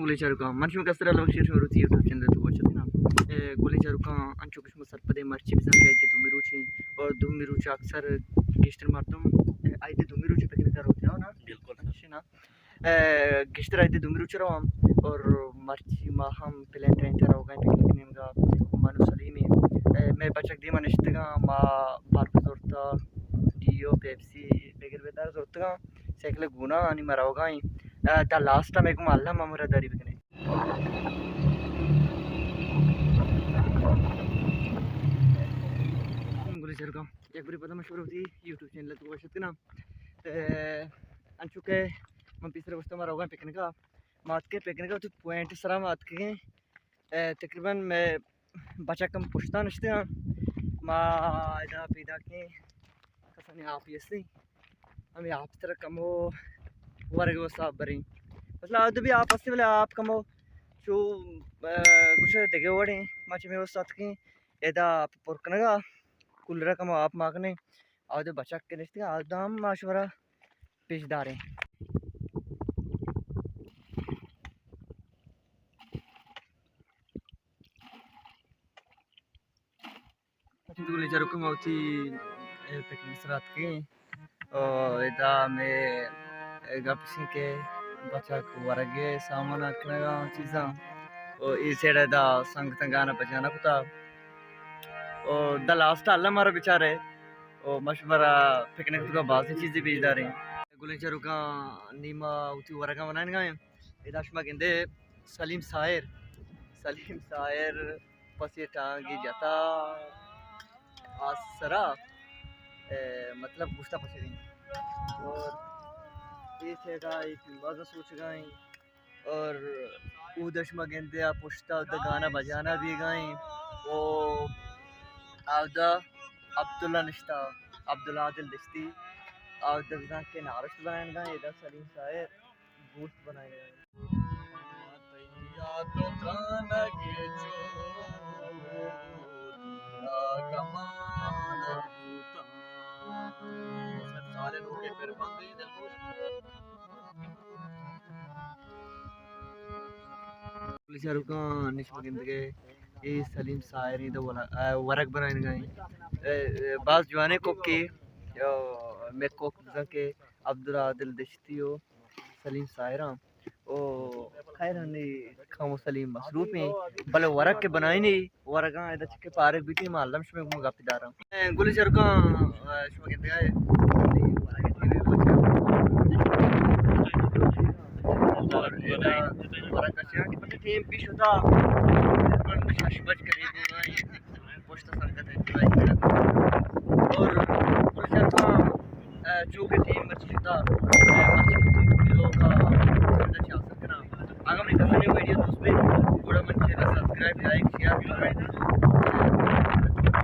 گلیں چاروکاں، من شما کستر اللہ بخش شما روتی یوٹیوب چینل تو گوشت نا۔ اے، گلیں چاروکاں، انچو کہ شما سرپدے مرچی بزن کہ عید دومی روچیں اور دومی روچ اکثر گیشتر مردم، اے، عید دومی روچ پکنک روتے ہو نا؟ بالکل۔ اچھا نا۔ اے، گیشتر عید دومی روچ رواں اور مرچی ما ہم پلان ٹرین تر ہوگا پکنک نیمگا، من و سلیمی۔ اے، میں بچک دیما نشتگاں، ما برف زورتا، ڈیو، پیپسی، بگر بدار زورتگاں۔ سائیکل گونا آنی مرا ہوگا ایں۔ اے، دا لاسٹ میں کو اللہ ممرا داری بکنے۔ گلیں چاروکاں، یک بری پدا من شما روتی یوٹیوب چینل تو گوشت کنا۔ اے، انچو کہ من پیسر گوشتا ما روگا پکنکا، ما اتکے پکنکا تو پوائنٹ سرا ما اتکے۔ اے، تقریباً میں بچک ہم پشتا نشتے ہاں۔ ما ادا پیدا کے کسانی آپ ہی ہستی۔ ہمیں آپ تر کمو ورگ و صاحب بریں۔ مثلاً آدو بھی آپ ہستی، بلے آپ کمو چو، اے، گوشے دگہ وڑیں۔ ما چمی وسط اتکیں۔ ادا آپ پر کنگا، کولرا کمو آپ ماکنے، آدو بچک کے نشتگا، آدو ہم ما شمارا پیش داریں۔ گلیں چاروکاں، ما وتی، اے، پکنک سرا اتکیں۔ او ادا میں، اے، گپ اش انت کہ بچک ورگے سامان اتکنگا چیزاں۔ او اے سائیڈ ادا سنگتاں گانا بجانا کتا۔ او دا لاسٹ اللہ مارا بچارے۔ او مشورہ پکنک تو بازی چیزیں پیش داریں۔ گلیں چاروکاں، نیما وتی ورگاں بنائینگا ایں۔ ادا شما گندے سلیم ساحر، سلیم ساحر پسے ٹانگی جتا آسرا، اے، مطلب گوشتا پسے دیں۔ اور اے سیڈا ایک مزہ سوچگا ایں۔ اور اود شما گندے آ پشتا اود گانا بجانا بیگا ایں۔ او اودا عبداللہ نشتا، عبدالعادل دشتی، اودا بزاں کہ نارشت بنائینگا ایں، ادا سلیم ساحر گوشت بنائینگا ایں۔ گلیں چاروکاں، نشما گندگے اے سلیم ساحر ایں، دو ولا-، اے، ورگ بنائینگا ایں۔ اے، اے، باز جوانیں کوکے، او، میں کوک بزاں کہ عبدالعادل دشتی و سلیم ساحراں۔ او خیر، نی کم و سلیم مصروف ایں، بلے ورگ کہ بنائینی، ورگاں ادا چکے پارگ بیتی، ما الم شمے گوں گپ داراں۔ اے، گلیں چاروکاں، اے، شما گندگا اے۔ اور ادا ورگ کشیاں کہ پتہ ٹیم پیش ہوتا، تقریباً شش بج قریب ہوگا۔ پشت سنگت انجوائے کنگ۔ اور گلیں چاروکاں، اے، چونکہ ٹیم مرچی شتا، اے، مرچی لوگ کا چند چاہ سکنا۔ اگر من کسانی ویڈیو دوست بی، گڑا من channel subscribe, like, share, comment,